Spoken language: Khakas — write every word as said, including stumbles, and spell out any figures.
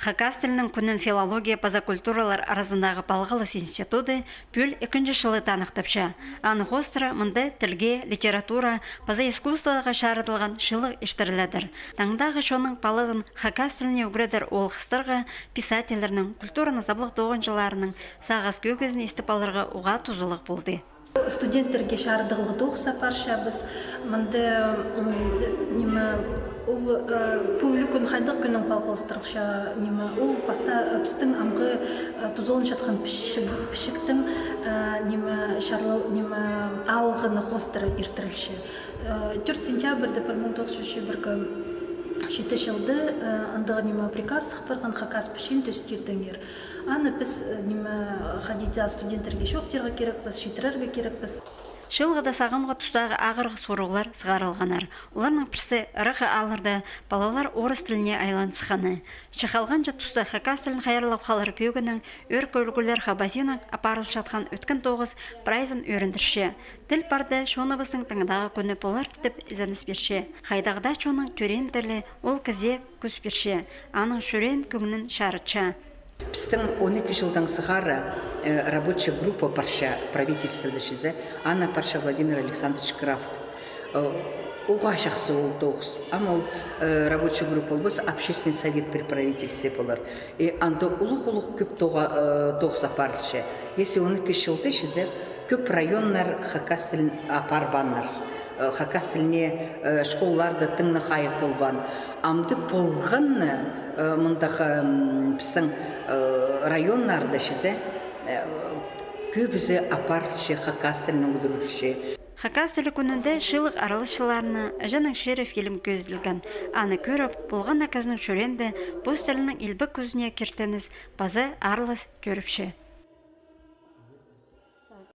Хакас тілінің кӱнін филология паза культуралар аразындағы палғалыс институды пӱӱл ікінҷі чылы таныхтапча. Аны хоостыра мында тілге, литература паза искусствоға чарыдылған сыйлығ иртіріледір. Таңдағы чонның палазын хакас тіліне ӱгредер оолғыстарға писательлернің, культураның саблығ тоғынҷыларының сағас кӧгізін истіп аларға уғаа тузалығ полды. Студенттерге чарыдығлығ тоғыс апарчабыс. Мында, м, ниме, ол, э, пу ӱлӱкӱн хайдағ кӱннең палғалыстырылча, ниме, ол пастап, э, пістің амғы, э, тузаланчатхан пічік-, пічіктің, э, ниме, чарлал-, ниме, алғаны хоостыра иртірілче. Э, тӧрт сентябрьда пір муң тоғыс чӱс чибіргі читі чылда, э, андағ, ниме, приказ сых парған: хакас пічиин тӧстирдеңер. Аны піс, э, ниме, хайди даа студенттерге чоохтирға кирекпіс, читірерге кирекпіс. Чыылғада сағамғы тустағы ағырығ сурығлар сығарылғаннар. Оларның пірсі ыраххы аалларда палалар орыс тіліне айланысханы. Чыхалғанҷа туста хакас тілін хайраллап халар пӧгінең ӧӧркі ӱлгӱлер хабазиинаң апарылчатхан ӧткін тоғыс прайзын ӧріндірче. Тіл парды чоныбыстың таңдағы кӱні полар тіп ізеніс пирче. Хайдағ даа чонның тӧреен тілі ол кізее кӱс пирче, аның чӱреен кӧңнін чарытча. Пістің он ікі чылдаң сығара, э, рабочая группа парча правительствода чізе, аны парча Владимир Александрович Крафт. Э, уғаа чахсы ол тоғыс. Ам ол, э, рабочая группа полбас, общественный совет при правительстве полар. И анда улуғ-улуғ кӧп тоға-, э, тоғыс апарылча. Если он ікі чылда чізе, кӧп районнар хакас тілін апарбааннар. Э, хакас тіліне, э, школаларда тың на хайығ полбаан. Амды полған, э, мындағ, м, пістің, э, районнарда чізе, э, кӧбізі апарылча, хакас тілінең удурылча. Хакас тілі кӱнінде чыылығ араласчыларына «Іҷенің чирі» фильм кӧзіділген. Аны кӧріп, полған на кізінің чӱреенде пос тілінің илбек кӱзіне киртініс паза аралас тӧріпче.